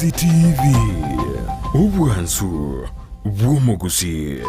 Ndizi TV, obwansu bw'omogusii.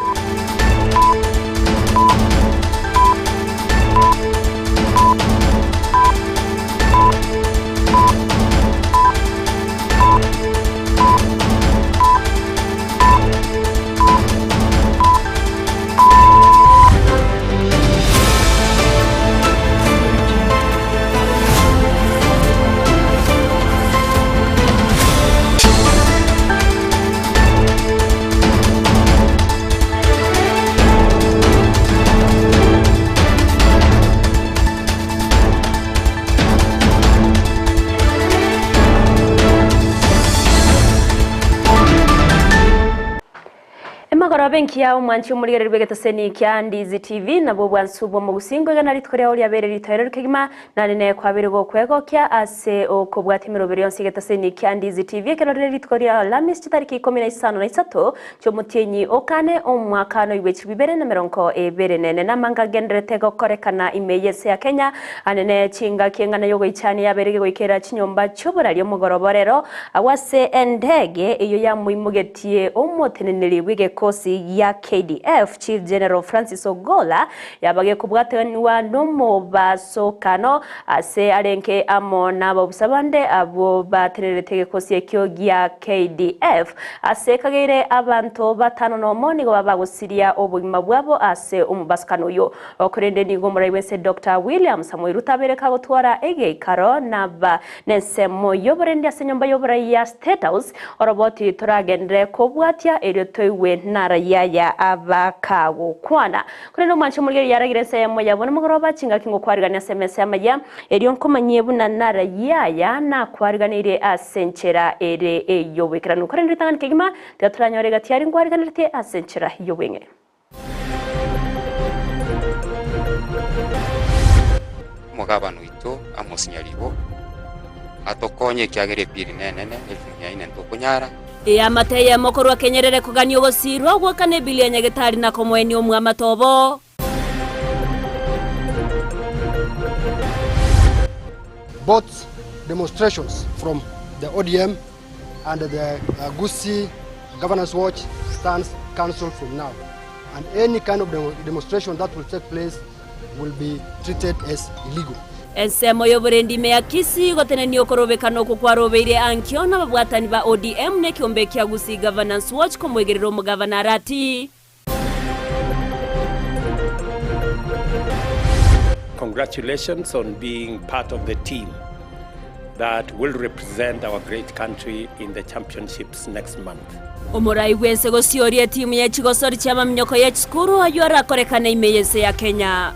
Emagoroba enkiya omwanchi omorigereria bw'egeteseni kia Ndizi TV nabwo obwansu bw'omogusii ngoigana rituko riao riabeire ritoereru kegima naende nere kwabeire gokwegokia ase okobwatia emeroberi yonsi y'egeteseni kia Ndizi TV ekero rire rituko ria Alhamisi chitariki ikomi na isano na isato chi'omotienyi o kane omwaka noigwe chilifu ibere na emerongo ebere nene namanga agendererete gokorekana ime y'ense ya Kenya anene chingaki eng'ana y'ogoichania yabeire gegoikera chinyomba chi'oborari omogoroba rero agwo ase endege eyio yamoimogetie omoteneneri bw'egekosi gia KDF Chief General Francis Ogolla yaba gekobwatanigwa nomobasokano ase arenge amo nabobisa bande abwo batenenerete egekosi ekio gia KDF. Ase kageire abanto batano nomo nigo babagosiria obogima bwabo ase omobasokano oyio. Korende nigo omorai bw'ense Doctor William Samoei Ruto abeire kagotwara egeikaro naba nensemo y'oborendi ase enyomba y'oborai ya State House, oroboti toragenderere kobwatia erio toigwe naraia ya abakagokwana. Korende omwanche omorigereria yaragire ense eyemo yabo nomogoroba, chingaki ngokwarigania ase emesa y'amayia, erio nkomanyie buna naraia aya nakwariganeirie ase enchera ere ey'oboikeranu. Korende ritang'ani kegima, tiga toranyore egati aria nkwariganeretie ase enchera y'obweng'e. Omogabana oito Amos Nyaribo atokonye ekiagera ebiiri nenene elfu mia ine ntokonyara. Eamate eyemo korwa kenyerere kogania ogosiirwa ogwakana ebili ya nyagetari na komoenia omwamate obo. Both demonstrations from the ODM and the Gusii Governance Watch stands cancelled from now and any kind of demonstration that will take place will be treated as illegal. Ensemo y'oborendi ime ya Kisii gotenenia okorobekana okwo kwarobeire ankio nababwatani ba ODM na ekeombe kia Gusii Governance Watch komoigerera omogavana Arati. Congratulations on being part of the team that will represent our great country in the championships next month. Omorai bw'ense gosioria etimu ye chigosori chi'amaminyoko ye chisukuru ayio arakorekane ime y'ense ya Kenya.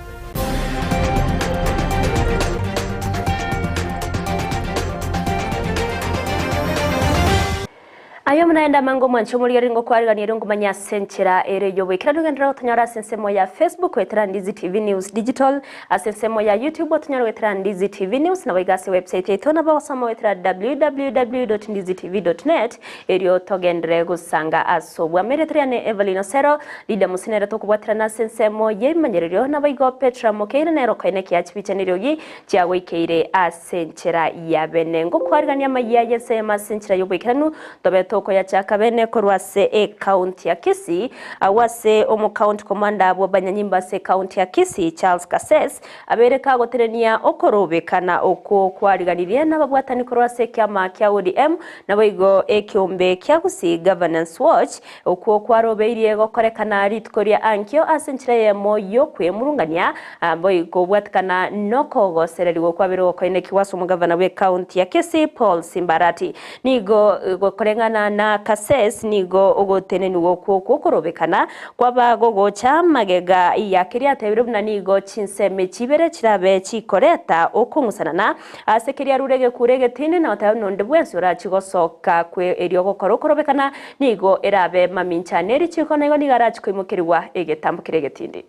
Aye omonaende amange omwanche omorigereria ngokwarigania erio nkomanye ase enchera ere y'oboikeranu genderera gotonyora ase ensemo ya Facebook goetera Ndizi TV News Digital, ase ensemo ya YouTube otonyore goetera Ndizi TV News naboigo ase website yaito nabo ogosoma goetera www.ndizitv.net erio togenderere gosanga ase obwamo. Erieta riane Evelyn Osero, Lydia Musi nere tokobwaterana ase ensemo y'ebimanyererio naboigo Petra Mokeire nere okoina ekiya chibicha neriogi chiagoikeire ase Ase enchera ya bene ngokwarigania amayia y'ensemo ase enchera y'oboikeranu, tobe tokoyachaka bene korwa ase ecounty ya Kisii, agwo ase omocounty commander bw'abanyanyimbo ase ecounty ya Kisii Charles Kases abeire kagotenenia okorobekana okwo kwariganirie nababwatani korwa ase ekiama kia ODM naboigo ekeombe kia Gusii Governance Watch okwo kwarobeirie gokorekana rituko ria ankio ase enchera eyemo y'okwemurungania Boigo kobwatikana nokogosererigwa kwabeire gokoinekigwa ase omogavana bw'ecounty ya Kisii Paul Simbarati. Nigo gokoreng'ana na Kases nigo ogotenenigwa okwo gwokorobekana kwaba gogocha magega ya keria atebire buna nigo chinsemo echi ibere chirabe chikoreta okong'usanana ase keria arure egekuro egetindi na goteba buna onde bwensi orachie gosoka kwe erio gokora okorobekana nigo erabe mamincha nerichiko naigo nigo arachie koimokerigwa egetambo keria egetindi.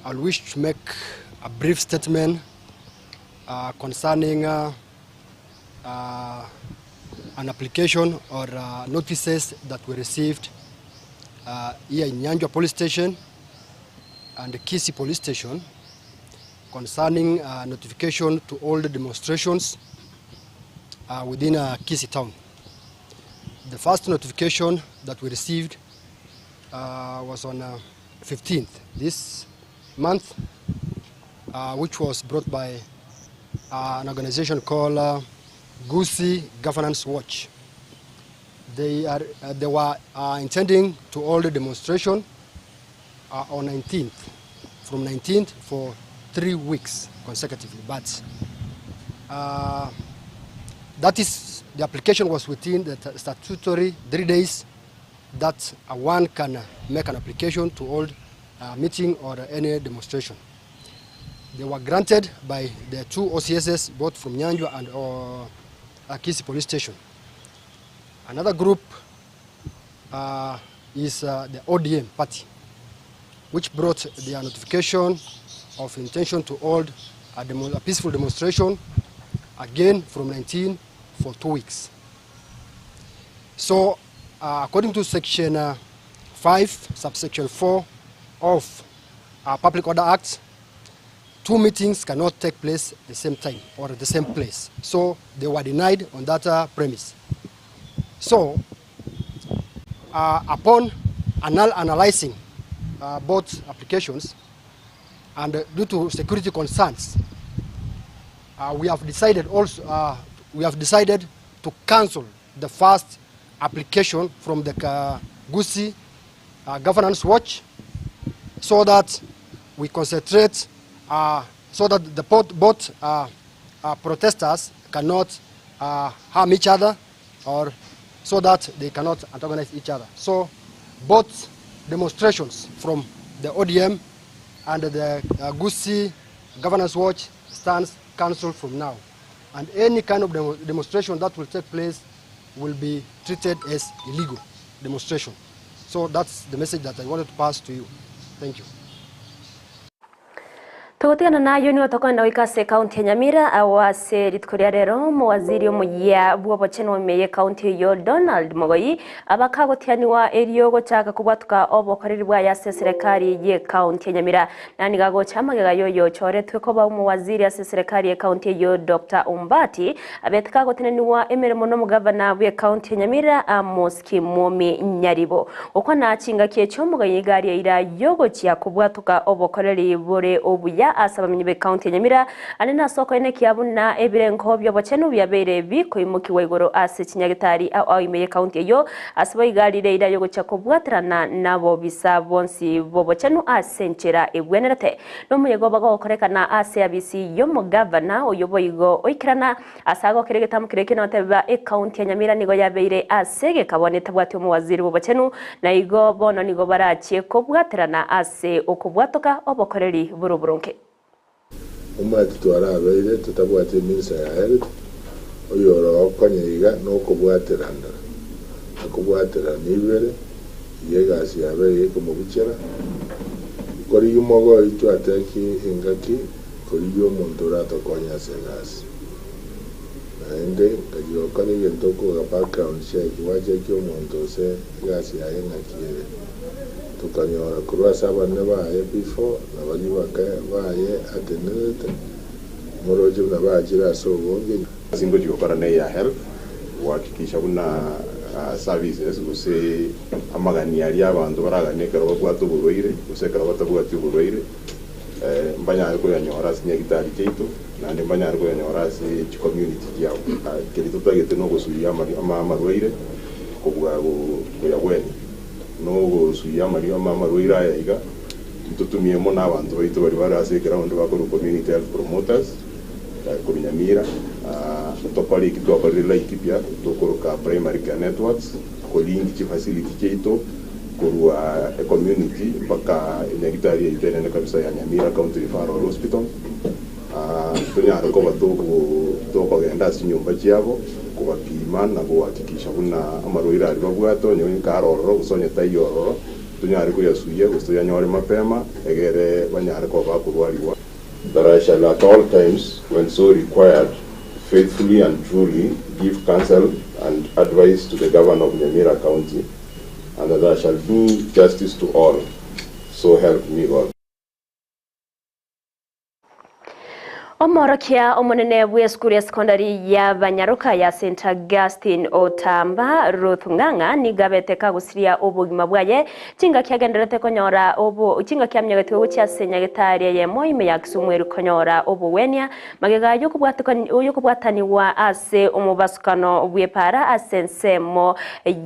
I wish to make a brief statement uh, concerning uh, uh, an application or uh, notices that we received uh, here in Nyanjwa Police Station and the Kisii Police Station concerning uh, notification to all the demonstrations uh, within uh, Kisii town. The first notification that we received uh, was on uh, 15th this month, uh, which was brought by uh, an organization called uh, Gusii Governance Watch. They, are, uh, they were uh, intending to hold a demonstration uh, on 19th, from 19th for 3 weeks consecutively. But that is, the application was within the statutory 3 days that one can make an application to hold a meeting or any demonstration. They were granted by the two OCSs, both from Nyanjwa and Kisii Police Station. Another group is the ODM party, which brought their notification of intention to hold a peaceful demonstration again from 19 for 2 weeks. So, according to section 5, subsection 4 of Public Order Act, two meetings cannot take place at the same time or at the same place. So they were denied on that premise. So, upon analyzing both applications and due to security concerns, we have decided also we have decided to cancel the first application from the Gusii Governance Watch so that we concentrate so that the both protesters cannot harm each other or so that they cannot antagonize each other. So both demonstrations from the ODM and the Gusii Governance Watch stands cancelled from now. And any kind of demonstration that will take place will be treated as illegal demonstration. So that's the message that I wanted to pass to you. Thank you. Tugutigana nayo nigo tokwenda goika ase ekaunti ya Nyamira awo ase rituko ria rero omowaziri omoyia bwa obochenu ime ya ekaunti eyo Donald Mogoi abakagotianiwa erio gochaka kobwatuka obokoreri bwaye ase eserekari ya ekaunti ya Nyamira na niga gocha amagega yoyo ochoretwe koba omowaziri ase eserekari ya ekaunti eyo Dr. Ombati abete kagoteneniwa emeremo na omogavana bwa ekaunti ya Nyamira Amos Kimwomi Nyaribo okwana chingaki ekyo omogoi iga aria yogochia kobwatuka obokoreri bore obuya ase abamenyi ba ekaunti ya Nyamira ane nasoko ene kiabuna ebirengo bya byabeire bikoimokiwa igoro ase chinyagitari ao ime ya ekaunti eyo ase boigarire ira yogochia kobwaterana nabo bisa bonsi bobochenu ase enchera ebwenerete n'omuyego bagokorekana ase abisi y'omugavana oyo boigo oikerana ase agokere egetamu kere kinoteba ekaunti ya Nyamira nigo yabeire ase gekabone tabwati omowaziri bobochenu na igo bono nigo barachie kobwaterana ase okobwatoka obokoreri buruburunke. Omwati twarabeire tutabwate eminisa ya health oyo orokonya iga nokobwaterana akobwaterana ibere iga egasi yabeire ekomobuchera korigia omogoi twateki engaki korigia omonto oratokonya ase egasi naende ngachi gokora egento okoga background check gwacheki omonto ase egasi yaye ng'aki ere tukanyora korwa ase abane baye before na baria baka baye atenerete moroche buna bachire ase obonge. Singo gokora ne ya health guhakikisha buna services gose amagani aria abanto baragania ekero babwate oborwaire gose ekero batabwati oborwaire mbanyare koyanyora ase nyagitari chiaito naende mbanyare koyanyora ase chicommunity chiabo. Keri totagete nogosuia amarwaire kobua koyabwenia nogosuia amarwaire aya iga ntotumie mono abanto baito bari bare ase eground bakorwa community health promoters korwa Nyamira. Tokora eki twakorire Laikipia tokoroka primary care networks kolinki chifacility chiaito korwa ecommunity mpaka enyagitari yaito enene kabisa ya Nyamira County Referral Hospital. Tonyare koba tokogenda ase chinyomba chiabo kobapima na gohakikisha buna amarwaire aria babwate onye nkara ororo gose onye taiyo ororo. Tonyare koyasuia gose toyanyore mapema, egere banyare koba bakorwarigwa. That I shall at all times, when so required, faithfully and truly give counsel and advice to the Governor of Nyamira County, and that I shall do justice to all, so help me God. Omoorokia omonene bw'esukuru ya sekondari ya Banyaroka ya St Augustine Otamba, Ruth Ng'ang'a nigo abete kagusiria obogima bwaye chingaki agendererete konyora obo chingaki aminyogetigwe gochia ase nyagetari eyemo ime ya Kisumu eri konyora obogwenia magega y'okobwatanigwa ase omobasukano bw'epaara ase ensemo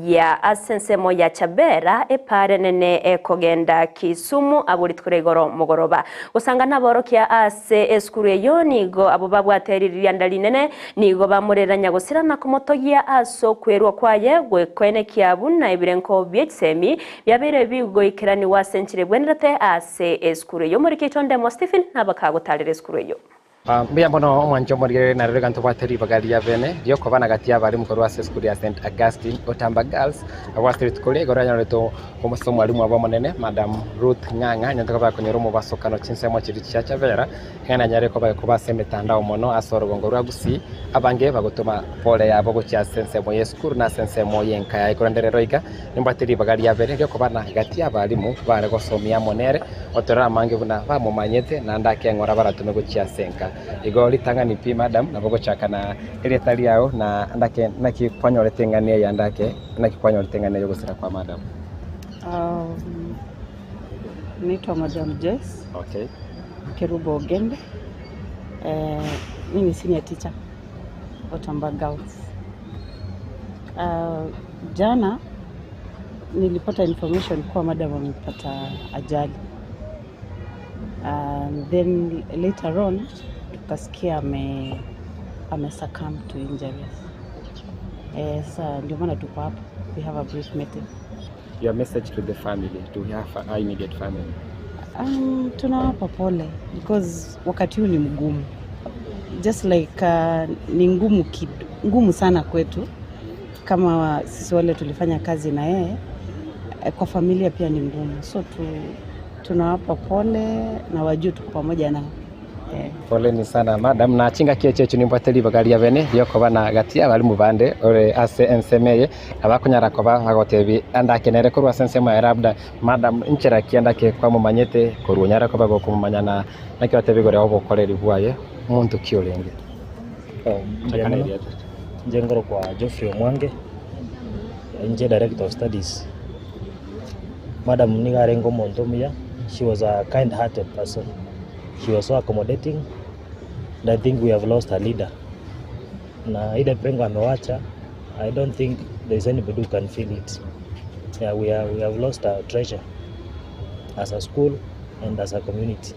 ya ase ensemo ya Chabera epaara enene ekogenda Kisumu abwo rituko ria igoro mogoroba. Gosanga naborokia ase esukuru eyio nigo abwo babwate ririanda rinene nigo bamorera nyagosira na komotogia ase okwerwa kwaye gw'ekoenekia buna ebirenko bie chisemi biabeire bigoikeranigwa ase enchera ebwenerete ase esukuru eyio. Omoriki oito Ndemo Stephen nabakagotarera esukuru eyio. Mbuya mono omwancho omorigereria nario reka ntobwate ribaga ria bene riokoba na gati y'abalimu korwa ase esukuru ya St Augustine Otamba Girls abwo ase rituko ria igoro yanyorete ase omwalimu obo omonene Madam Ruth Ng'ang'a onye tokoba konyora omobasokano chinsemo chiria chia Chavera ng'a nanyare koba koba ase emetandao mono ase orogongo rwa Gusii abange bagotoma pole yabo gochia ase ensemo y'esukuru na ase ensemo y'enka yaye korende rero iga nimbwate ribaga ria bene riokoba na gati y'abalimu bare gosomia amo nere Otorore amange buna bamomanyete, naende akeng'ora baratome gochia ase enka. Igo ritang'ani pi, madam, nabo gochaka na erieta riao, na ndake naki kwanyorete eng'ana eye ande ake, naki kwanyorete eng'ana eye ogosira kwa madam? Um, naitwa Madam Joyce Okay. Kerubo Ogembe. Eh, mimi ni senior teacher Otamba Girls. Uh, jana nilipata information kuwa madam amepata ajali. Um, then later on tukasikia ame, ame succumb to injuries. Eh, sasa ndio maana tuko hapa. We have a brief meeting. Your message to the family, to her her immediate family. Um, tunawapa pole because wakati huu ni mgumu just like uh, ni ngumu, kid, ngumu sana kwetu kama sisi wale tulifanya kazi na yeye eh, kwa familia pia ni ngumu, so tu, tunawapa pole na wajue tuko pamoja nao eh. Poleni sana madam na chingaki echi echi nimbwate ribaga ria bene riokoba na gati y'abarimu bande ore ase ensemo eye abakonyara koba bagotebi ande ake nere korwa ase ensemo yaye labda madam nchera ki ande ake kwamomanyete korwa onyare koba gokomomanya na naki otebi igoro ya obokoreri bwaye omonto ki orenge. Mbuya mono. Inche nkorokwa Geoffrey Omwange, inche director of studies. Madam nigo arenge omonto omuya, she was a kind hearted person, she was so accommodating and I think we have lost a leader. Na ile pengo amewacha, I don't think there is anybody who can fill it. Yeah, we are, we have lost a treasure as a school and as a community.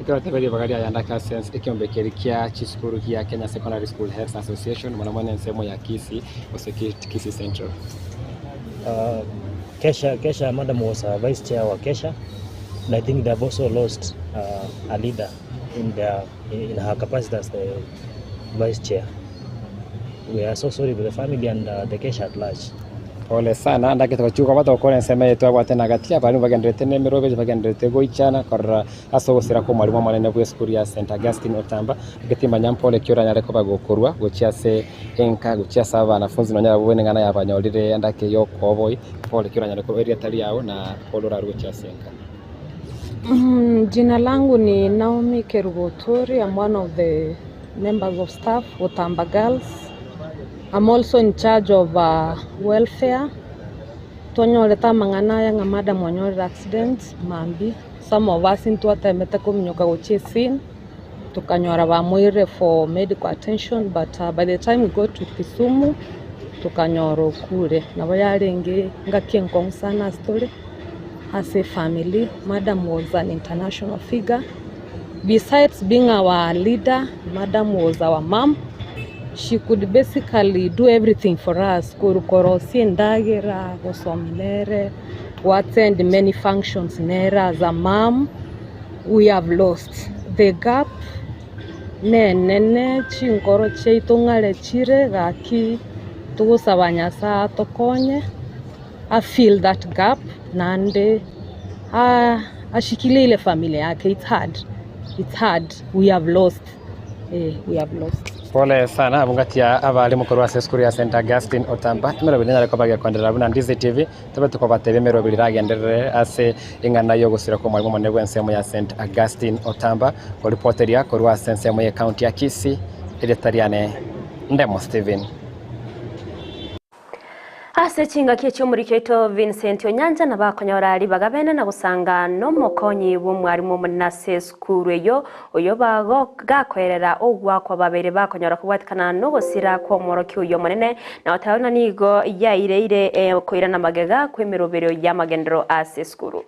Ekero tebe ribaga riayanda ase ekeombe keria kia chisukuru gia Kenya Secondary School Heads Association, mono mono ensemo ya Kisii gose Kisii Central. Kesha, Kesha, madam was a vice chair wa Kesha, and I think they have also lost uh, a leader in their in her capacity as the vice chair. We are so sorry for the family and uh, the Kesha at large. Pole sana ndagete gochia koba togokora ensemo eye twabwate na gati abarimu bagendererete na emeroberio bagendererete goichana korora ase ogosira kwa omwarimu omonene bw'esukuru ya St Augustine Otamba getimanya mpore ki oranyare koba gokorwa gochia ase enka gochia ase abanafunzi nonya abwo eng'ana yabanyorire endake y'okoboi mpore ki oranyare korwa erieta riao na pole orarwe gochia ase enka. Jina langu ni Naomi Kerubo Oturi, I'm one of the members of staff Otamba Girls. I'm also in charge of uh, welfare. Twanyorete amang'ana aya ng'a madam onyorire accident mambia. Some of us intwatemete kominyoka gochia escene tokanyora bamoirire for medical attention but uh, by the time we got to Kisumu tokanyora okure. Nabo yarenge ngaki enkong'u sana ase tore ase efamily. Madam was an international figure. Besides being our leader, madam was our mum. She could basically do everything for us, korwa korosia endagera, gosomia nere, go attend many functions nere as a mum, we have lost. The gap nenene, chinkoro chiaito ng'are chire, gaki togosaba Nyasaye atokonye. A fill that gap naende ashikilie ile familia yake it's hard it's hard we have lost eh we have lost. Pole sana abwo ngati ya abalimu korwa ase esukuru ya St Augustine Otamba, emeroberi nenyare koba gekoenderera buna Ndizi TV, tobe tokobatebia emeroberi eragenderere ase eng'ana y'ogosira kw'omwalimu omonene bw'ensemo ya St Augustine Otamba, koripoteria korwa ase ensemo y'ecounty ya Kisii, erieta riane Ndemo Stephen. Ase chingaki echi omoriki oito Vincent Onyancha nabo akonyora ribaga bene na gosanga nomokonyi bw'omwarimu omonene ase esukuru eyio, oyo gakoerera ogwakwa babeire bakonyora kobwatikana nogosira kw'omworokia oyio omonene, na goteba buna nigo yaireire koirana magega kw'emeroberio y'amagenderero ase esukuru.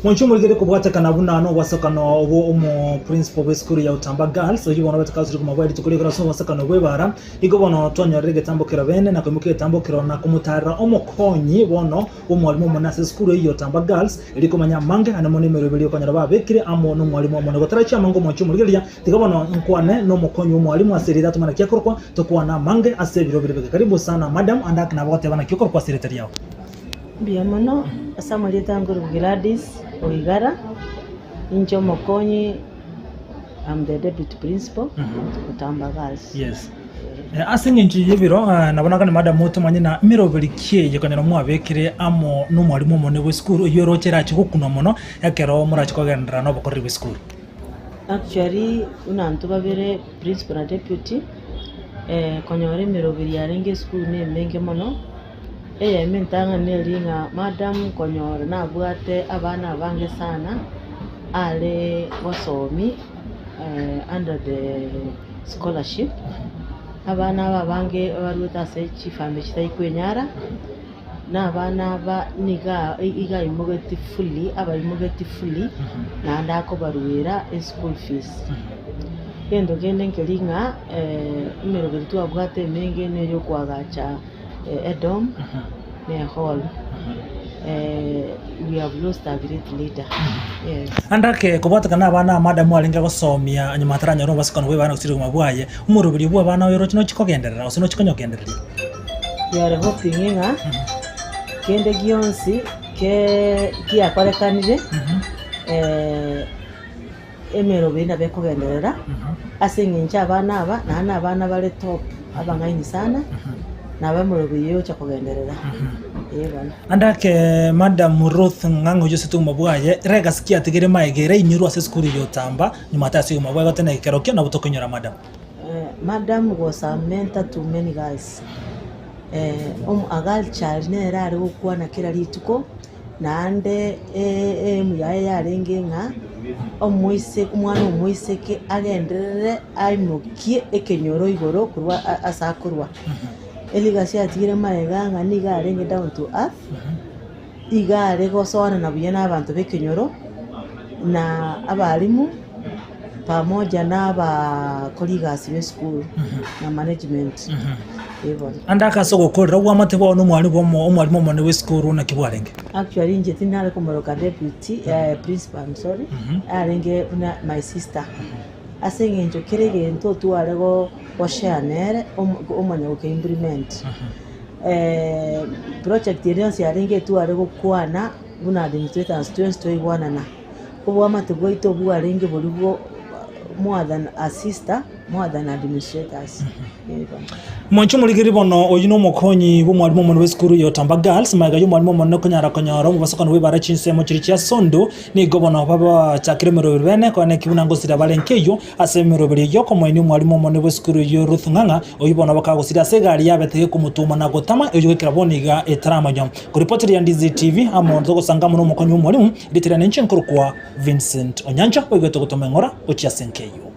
Mwanche omorigere kobwatekana buna nobwasokano obwo omo principal bw'esukuru ya Utamba Girls oyio bono obete kasuri komabua rituko rigoro ase obwasokano bw'ebara nigo bono twanyorire egetambo kero bene na koimokia egetambo kero na komotarera omokonyi bono bw'omwalimu omonene ase esukuru eyio ya Utamba Girls erio komanya amange ande mono emeroberi okonyora babekire amo nomwalimu omonene gotarachia amange omwanche omorigereria tiga bono nkwane nomokonyi bw'omwalimu ase erieta atomane naki akorokwa tokwane amange ase ebiro bire bike karibu sana madam ande nabo goteba naki okorokwa ase erieta riao. Mbuya mono ase amarieta nkorokwa Gladys Oigara, inche omokonyi, am the deputy principal Otamba Girls. Yes. Ase eng'encho y'ebiro nabo nakane madam otomanye na emeroberi ki eye konyora mwabekire amo nomwalimu omonene bw'esukuru eyio eroche erache gokunwa mono ekero morache kogenderera nobokoreri bw'esukuru. Actually buna intwe babere principal na deputy, konyora emeroberi yarenge esukuru na emenge mono. Eyemo entang'ani neri ng'a madam konyora nabwate abana abange sana are gosomi under the scholarship, abana aba abange barwete ase chifamiri chitari kwenyara, na abana aba niga iga aimogeti fully abaimogeti fully naende akobaruera eschool fees. Egento kende nkeri ng'a emeroberi twabwate emenge neye okoagacha. Edom ne Hor. We have lost a great leader. Yes. Ande ake kobwatekana nabana aba Adamu arenge gosomia nyuma ataranyora obosikano bw'ebana gose rigoma bwaye, omoroberio bw'abana oyo oroche nochia kogenderera gose nochia konyogendereria. We are hoping ng'a kende gionsi ke kiakorekanire emeroberi nabo ekogenderera, ase eng'encho abana aba naende na abana bare top, abang'aini sana, nabo emeroberi eye egocha kogenderera, eh bono. Ande ake Madam Ruth Ng'ang'a oyio osete obogima bwaye, legacy ki atigire maega ere ainyorwe ase esukuru ya Otamba nyuma atase obogima bwaye goteba ekero ekio nabo tokoinyora madam. Madam was a mentor to many girls, a girl child nere are gokwana kera rituko. Naende eemu yaye yarenge ng'a omoise omwana omoiseke agenderere aimokie ekenyoro igoro korwa ase akorwa. Eligasi atigire magega ng'a nigo arenge down to earth, iga are gosoanana buya na abanto b'ekenyoro, na abalimu, pamoja na abakori egasi b'esukuru na management. Ee bono. Ande ase ogokorera obwamate bwao nomwalimu bw'omo omwalimu omonene bw'esukuru naki bwarenge? Actually inche tindare komoroka deputy principal I'm sorry, arenge buna my sister. Ase eng'encho kera egento otware go goshare nere omanya goke implement. Project ende yonsi yarenge etware gokwana buna administrators twensi twaigwanana. Oboamate bwaito bwarenge boria bwo more than a sister, more than administrators. Ee bono. Mwanche omorigeri bono oyio nomokonyi bw'omwalimu omonene bw'esukuru ya Otamba Girls, magega y'omwalimu omonene konyara konyora omobasokano bw'ebara chinsemo chiria chia Sondu, nigo bono babachakire emeroberi bene koeneki buna ngosira bare nkeyio ase emeroberi eyio okomoenia omwalimu omonene bw'esukuru eyio Ruth Ng'ang'a oyio bono bakagosira ase egari yabete gekomotuma na gotama eyio goikera bono iga etaramanywa. Koripoteria Ndizi TV amo togosanga amo nomokonyi bw'omwalimu Ritirana inche nkorokwa Vincent Onyancha oigwete gotoma eng'ora gochia ase enka eyio.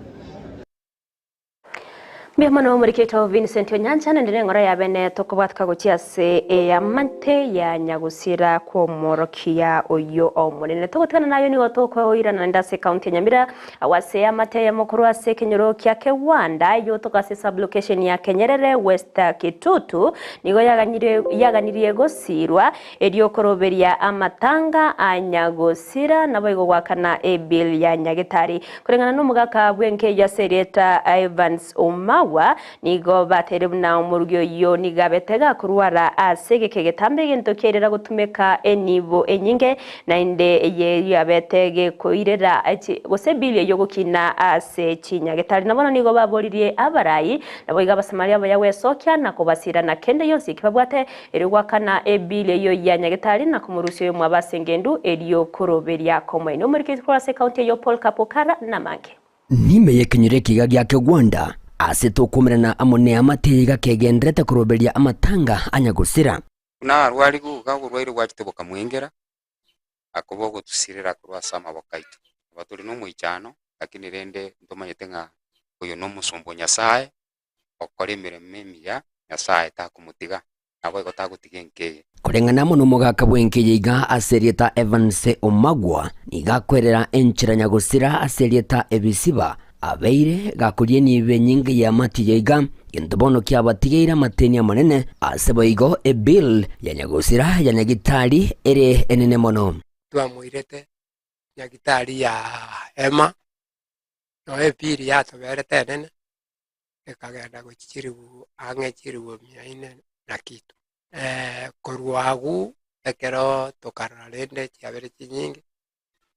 Mbuya mono omorikito Vincent Onyancha naende neng'ora ya bene tokobwatoka gochia ase eamate ya nyagusira kw'omworokia oyio omonene. Togotigana nayo nigo tokoirana naende ase ekaunti ya Nyamira agwo ase eamate eyemo korwa ase ekenyoro kia Kewanda eyio toka ase sublocation ya Kenyerere West Kitutu nigo yaganirie gosirwa Erio koroberia amatanga a nyagosira, naboigo goakana ebill ya nyagetari. Koreng'ana nomogaka bw'enka eyio ase erieta Evans Ouma. Omagwa nigo bateire buna omorugi oyio nigo abete gakorwara ase egeka egetambe egento kiairera gotumeka enibo enyinge naende eye yabete gekoirera gose ebili eyio gokina ase chinyagetari. Na bono nigo baboririe abarai naboigo Abasamaria abaya gwesokia na kobasira na kende yonsi eki babwate erio goakana ebili eyio ya nyagetari na komorusia oyomwabo ase engendu erio koroberia komoenia omorikeri korwa ase ekaunti eyio Paul Kapokara namange. Nime y'ekenyoro ekiga gia Kegwanda, ase tokomerana amo neamate iga kegendererete koroberia amatanga a nyagosira. Buna arwarigwe iga oborwaire bwachete bokamwengera, akoba ogotusirera korwa ase amaboko aito. Nabo tore nomoichano, lakini rende ntomanyete ng'a oyo nomosomba o Nyasae, okora emeremo emiya, Nyasae takomotiga, naboigo tagotiga enka eye. Koreng'ana amo nomogaka bw'enka eye iga ase erieta Evans Omagwa, nigo akwerera enchera nyagosira ase erieta Ebisiba, abeire gakoria enibo enyinge y'amati eye iga, gento bono kiabatigeire amateni amanene, ase boigo ebill ya nyagosira ya nyagitari ere enene mono. Twamoirete nyagitari ya Hema, noe ebill yatoberete enene, ekagenda gochia chilifu ang'e chilifu mia inne na kitu. Korwa agwo ekero tokarora rende chiabere chinyinge,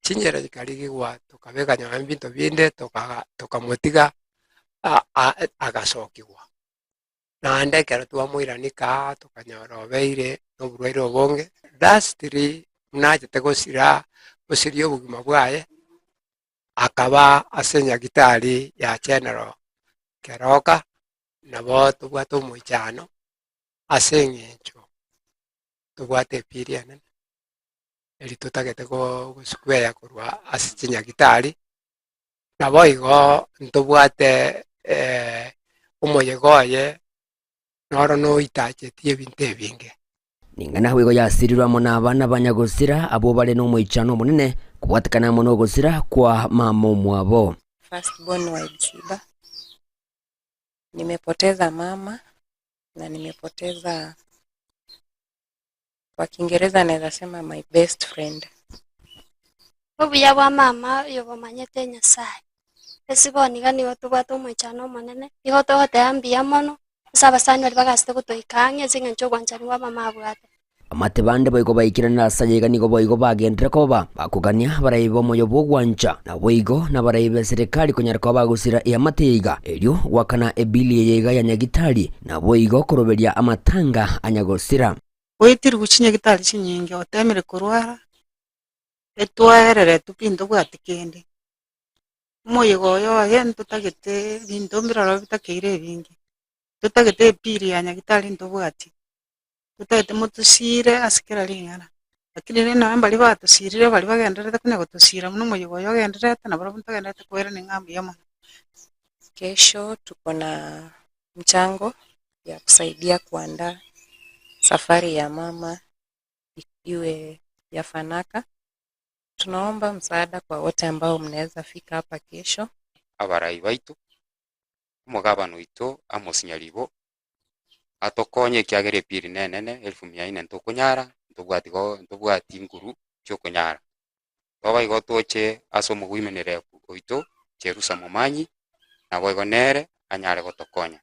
chinchera chikarigigwa tokabeka nonye ebinto binde tokaga tokamotiga agasokigwa. Naende ekero twamoirania kaa tokanyora obeire na oborwaire obonge, lastly buna achete gosira gosiria obogima bwaye. akaba ase nyagitari ya General Keroka, nabo tobwate omoichano ase eng'encho tobwate epiri enene eri totagete gosquare korwa ase chinyagitari, naboigo ntobwate omoyega oye noro noitacheti ebinto ebinge. Ning'ana boigo yasirirwe amo nabana ba nyagosira abwo bare nomoichano omonene kobwatekana amo nogosira kwa mama omwabo. First born wa Ebisiba. Nimepoteza mama na nimepoteza kwa Kiingereza naeza sema my best friend. Obuya bwa mama oyo bomanyete Nyasae. Ase bono iga nigo tobwate omoichano omonene, nigo togoteba mbuya mono ase abasani baria bagasete gotoika ang'e ase eng'encho y'obwanchani bwa mama abwate. Amate bande boigo baikerane ase ayaiga nigo boigo bagenderere koba bakogania abarai b'omoyo bw'ogwancha, naboigo nabarai b'eserekari konyara koba bagosira eamate eyeiga, erio goakana ebili eyeiga ya nyagitari, naboigo koroberia amatanga a nyagosira. Goetirwe chinyagitari chinyinge, otemire korwara, etwaereretwe pi ntobwati kende. Omoyega oyo oye ntotagete ebinto mbiroro bitakeire ebinge, ntotagete epili ya nyagitari ntobwati, ntotagete motosire ase kera ring'ana, lakini rende nonye mbaria batosirire baria bagendererete konya gotosira buna omoyega oyo ogendererete nabarabwo ntogendererete koirania ng'a mbuya mono. Kesho tuko na mchango ya kusaidia kuandaa safari ya mama iwe ya fanaka. Tunaomba msaada kwa wote ambao mnaeza fika hapa kesho. Abarai baito, omogabana oito Amos Nyaribo, atokonye ekiagera epiri nenene elfu mia ine ntokonyara, ntobwati go ntobwati nguru chiokonyara. Toba igo toche ase omogoimenere oito Jerusa Momanyi, naboigo nere anyare gotokonya.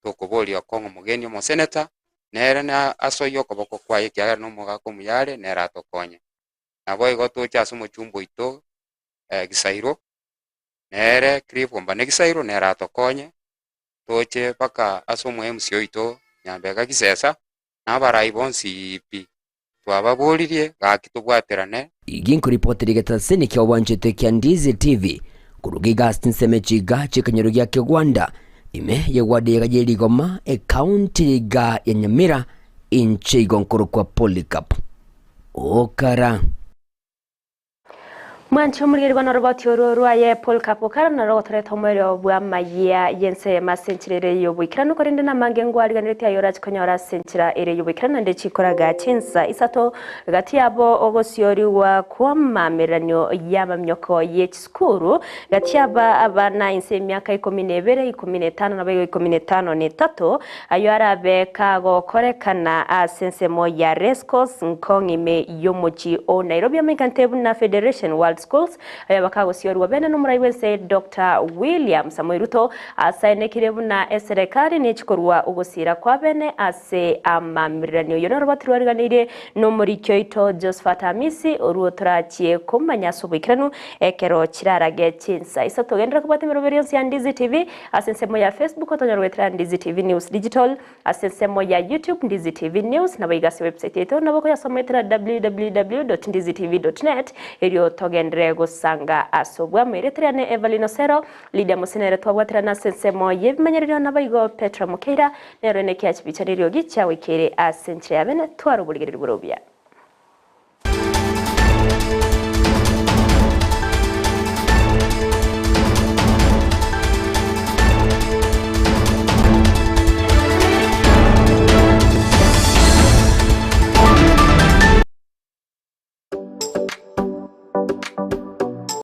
Tokoboria okong'a omogeni omoseneta, nere na asoyie okoboko kwaye ekiagera nomogaka omuya are, nere atokonye. Naboigo toche ase omochumba oito Gisairo, nere Cliff Ombane Gisairo nere atokonye, toche mpaka ase omo MC oito Nyambega Gisesa, na abarai bonsi pi, twababoririe gaki tobwaterane. Igi nkoripotera egetaseni kia obwanchete kia Ndizi TV koruga iga ase chinsemo echi iga chi'ekenyoro gia Kegwanda ime y'eward iga ye Rigoma ecounty iga ya Nyamira inche igo nkorokwa Polycarp Okara. Mwanche omorigereria noroboti orwo rwaye Paul Kapokara noro ogotoreta omoerio bw'amayia y'ense eyemo ase enchera ere y'oboikeranu korende namange ngwariganeretie aye orache konyora ase enchera ere y'oboikeranu naende chikoraga chinsa isato gati yabo ogosiorigwa kw'amamereranio y'amaminyoko ye chisukuru gati yaba abana inse y'emiaka ikomi na ebere, ikomi na etano naboigo ikomi na etano na etato Ayio arabe kagokorekana ase ensemo ya Racecourse nkong'ime y'omochie o Nairobi amaikante buna Federation World. Schools aye bakagosiorwa bene nomorai bwense Dr William Samoei Ruto asaenekire buna eserekari nechikorwa ogosira kwa bene ase amamirirani oyo noro batirwariganeirie nomoriki oito Josphat Amisi orwo torachie komanya ase oboikeranu ekero chirarage chinsa isato genderera kobwata emeroberi yonsi ya Ndizi TV ase ensemo ya Facebook otonyore goetera Ndizi TV News Digital Ase ensemo ya YouTube Ndizi TV News, naboigo ase website yaito nabo okoyasoma goetera www.ndizitv.net erio togenderere gosanga ase obwamo. Erieta riane Evelyn Osero, Lydia Mose nere twabwaterana ase ensemo y'ebimanyererio naboigo Petra Mokeira nere one ekiachibicha neriogi chiagoikeire ase enchera ya bene tware oborigereria bore obuya.